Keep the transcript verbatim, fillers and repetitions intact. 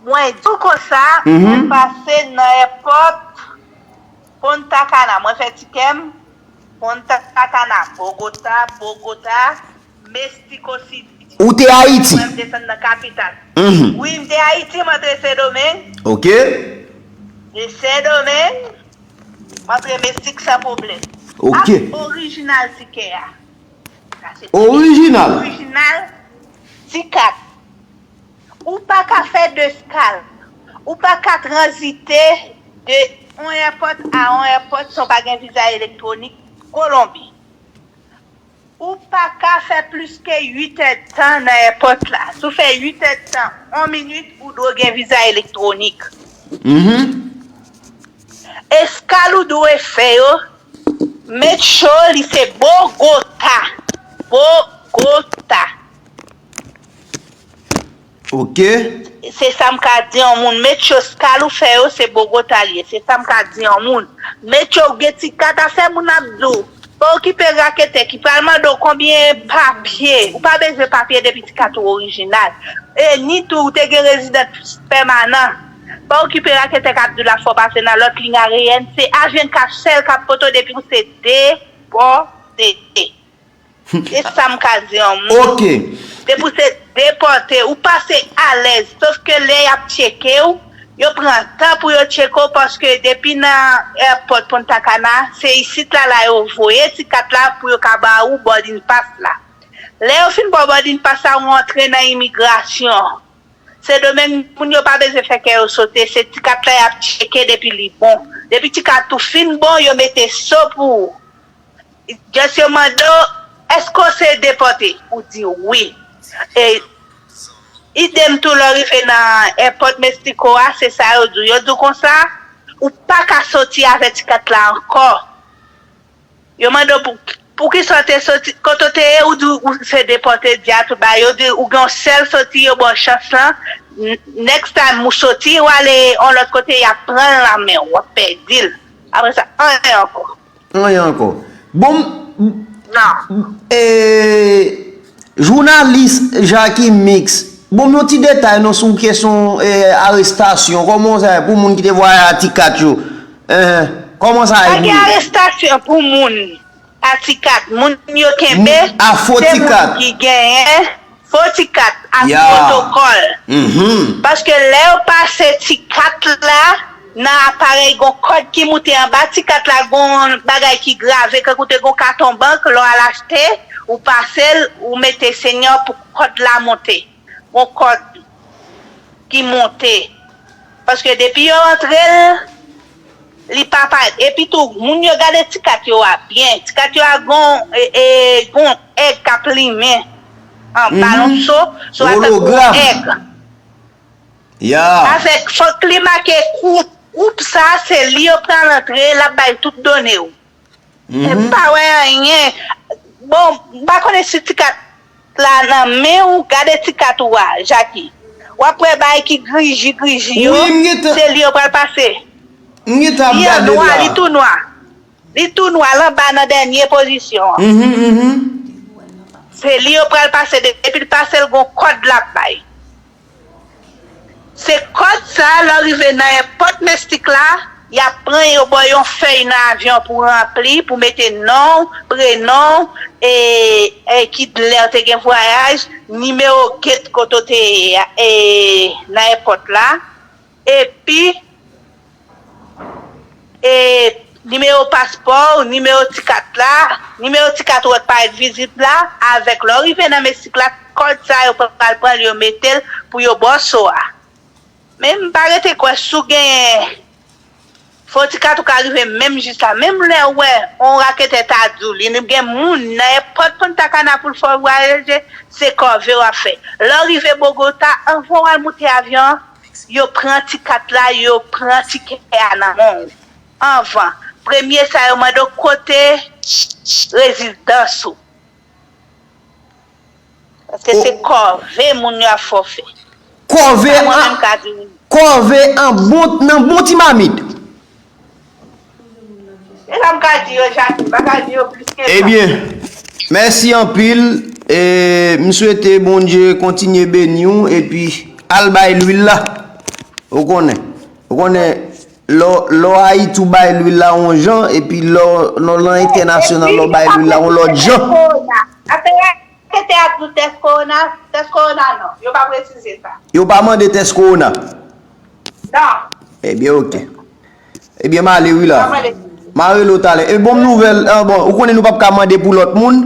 Mwen di w konsa, mwen pase nan èpòt Punta Cana. Mwen fè tikè m Punta Cana, Bogota, Bogota, Mexico City. Ou te Ayiti? Mwen m desann nan kapital. Wi, m te Ayiti, m antre Sendomeng. Ok. De Sendomeng, m antre Mexico san pwoblèm. Ok. Ak orijinal tikè a. Sa se orijinal. Orijinal ti kat. Ou pa ka fè de skal. Ou pa ka tranzite de yon èpòt a yon èpòt san w pa gen viza elektwonik Kolonbi. Ou pa ka fè plis ke uit èdtan nan èpòt la. Si w fè uit èdtan, yon minit, ou dwe gen viza elektwonik. Eskal ou dwe fè yo, make sure li se Bogota. Bogota. Ok. Se sa m ka di yon moun. Make sure skal ou fè yo, se Bogota li ye. Se sa m ka di yon moun. Make sure w gen ti kat, afè moun ap di w. Pa okipe raketè ki pral mande w konbyen papye. Ou pa bezwen papye depi ti kat ou orijinal. E ni tou, ou te gen rezidans pèmanan. Pa okipe raketè k ap di w l ap fè w pase nan lòt liy aryèn. Se A vennkat sèl k ap pote w depi w se depòte. Se sa m ka di yon moun. Ok. Depi w se depòte, ou pase alèz. Sòf ke lè y ap tcheke w, yo pran tan pou yo tcheke w, paske depi nan èpòt Punta Cana, se isit la, la yo voye ti kat la pou yo ka ba ou boarding pass la. Lè yo fin ba w boarding pass la, ou antre nan imigrasyon. Sendomeng, moun yo pa bezwen fè kè yo sote, se ti kat la y ap tcheke depi li bon. Depi ti kat ou fin bon, yo mete so pou ou. Just yo mande w, èske w se depòte? Ou di wi. E idem tou, lè w rive nan èpòt Mexico a, se sa yo di w. Yo di w konsa, ou pa ka soti avè ti kat la ankò. Yo mande w pou, poukisa w te soti, kote w te ye, ou di ou se depòte, di a tout bagay. Yo di ou gen yon sèl soti, yo ba w chans lan. N-, next time ou soti, ou ale yon lòt kote, y ap pran l nan men w, w ap pèdi l. Apre sa, anyen ankò. Anyen ankò. Bon, m- Non. E, jounalis Jacky Mix, bon, yon ti detay non sou kesyon, e, arestasyon. Kòman sa ye pou moun ki te vwayaje a ti kat yo? Enhen. Kòman sa ye pou yo? Pa gen arestasyon pou moun a ti kat. Moun yo kenbe, a fo ti kat, se moun ki genyen fo ti kat ak pwotokòl. Paske lè yo pase ti kat la nan aparèy, gon kòd ki moute anba ti kat la, gon bagay ki grave, kankou te gon katon bank, lè w al achte, ou pase l, ou mete senyè pou kòd la monte. Gon kòd ki monte. Paske depi yo antre l, li pa parèt. Epi tou, moun yo gade ti kat yo a byen. Ti kat yo a gon, e, e, gon èg k ap limen anba yon so, so a tankou yon èg. Avèk, fòk li make koup, koup sa, se li yo pral antre, l ap bay tout done w. M pa wè anyen. Bon, m pa konnen si ti kat la nan men w, gade ti kat ou a, Jacky. W ap wè bagay ki griji, griji yo, se li yo pral pase. Li an nwa, li tou nwa. Li tou nwa, l anba nan dènye pozisyon an. Se li yo pral pase, depi l pase l gon kòd l ap bay. Se kòd sa, lè w rive nan èpòt Mestik la, y ap pran, yo ba w yon fèy nan avyon pou ranpli, pou mete non w, prenon w, e, e ki lè w te gen vwayaj, nimewo gate kote w te ye a, e, nan èpòt la. Epi, e, nimewo paspò w, nimewo ti kat la, nimewo ti kat ou wè k parèt vizib la, avèk lè w rive nan Mesik la, kòd sa yo pral pran l, yo mete l pou yo ba w so a. Men m pa rete kwè si w genyen fo ti kat ou ka rive menm jis la. Menm lè w wè yon raketè ta di w li, li gen moun nan èpòt Punta Cana pou l fè w vwayaje, se kòve w ap fè. Lè w rive Bogota, anvan w al moute avyon an, yo pran ti kat la, yo pran tikè a nan men w. Anvan, premye sa yo mande w kote rezidans ou. Paske se kòve moun yo ap fè w fè. Kòve an, kòve an bon, nan bon ti mamit. Se sa m ka di yo, Jacky, m pa ka di yo plis ke sa. Ebyen, mèsi anpil. E m swete Bondye kontinye beni w epi al bay lwil la. Ou konnen, ou konnen, lè w- lè w Ayiti ou bay lwil la yon jan, epi lè w- lè w nan entènasyonal lè w bay lwil la yon lòt jan. Rete a di tès kowona, tès kowona non. Yo pa presize sa. Yo pa mande tès kowona. Non. Ebyen, oke. Ebyen, m ale wi la. M a rele w talè. E bon nouvèl, ah, bon, ou konnen nou p ap ka mande pou lòt moun.